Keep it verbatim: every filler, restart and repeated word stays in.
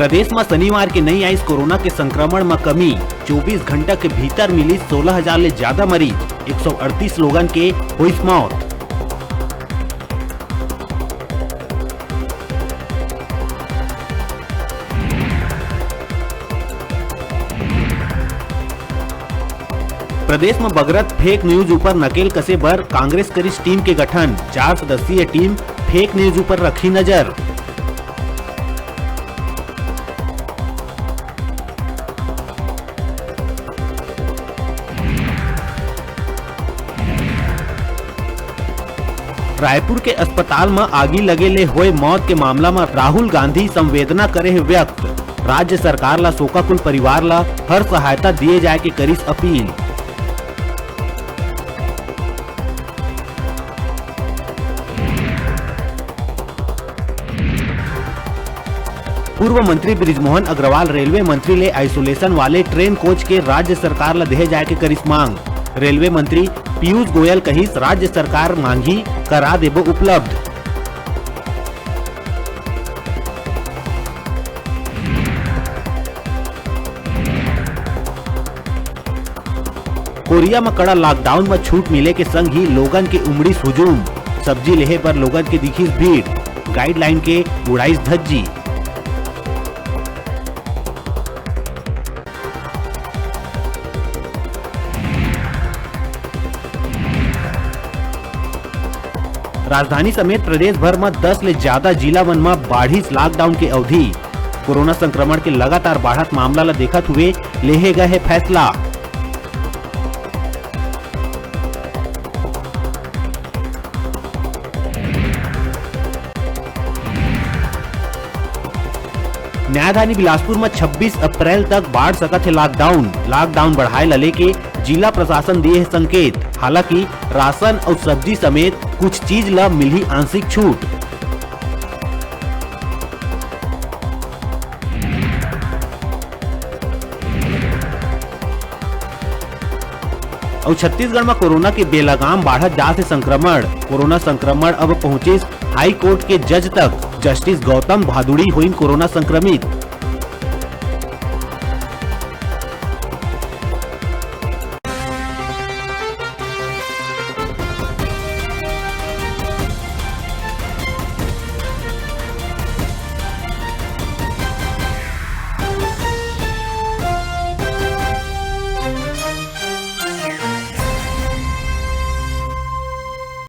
प्रदेश म शनिवार के नई आइस कोरोना के संक्रमण म कमी, चौबीस घंटा के भीतर मिलिस सोलह हजार ले ज्यादा मरीज, एक सौ अड़तीस लोगन के होइस मौत। प्रदेश म बगरत फेक न्यूज ऊपर नकेल कसे बर कांग्रेस करिस टीम के गठन, चार सदस्यीय टीम फेक न्यूज ऊपर रखही नजर। रायपुर के अस्पताल म आगी लगे ले होए मौत के मामला म राहुल गांधी संवेदना करे हे व्यक्त, राज्य सरकार ल शोकाकुल परिवार ल हर सहायता दिए जाए के करिस अपील। पूर्व मंत्री बृजमोहन अग्रवाल रेलवे मंत्री ले आइसोलेशन वाले ट्रेन कोच के राज्य सरकार ल देहे जाए के करिस मांग। रेलवे मंत्री पीयूष गोयल कहिस, राज्य सरकार मांगही, करा देबो उपलब्ध। कोरिया म कड़ा लॉकडाउन म छूट मिले के संग ही लोगन के उमड़िस हुजूम, सब्जी लेहे बर लोगन के दिखिस भीड़, गाइडलाइन के उड़ाइस धज्जी। राजधानी समेत प्रदेश भर म दस ले ज्यादा जिला मन म बाढ़िस लॉकडाउन के अवधि। कोरोना संक्रमण के लगातार बाढ़त मामला ल देखत हुए लेहे गए हे फैसला। न्यायधानी बिलासपुर म छब्बीस अप्रैल तक बाढ़ सकत हे लॉकडाउन। लॉकडाउन बढ़ाए ल लेके जिला प्रशासन दिए हे संकेत। हालांकि राशन अउ सब्जी समेत कुछ चीज ल मिलही आंशिक छूट। अउ छत्तीसगढ़ म कोरोना के बेलगाम बाढ़त जात हे संक्रमण। कोरोना संक्रमण अब पहुंचिस हाई कोर्ट के जज तक। जस्टिस गौतम भादुड़ी होइन कोरोना संक्रमित।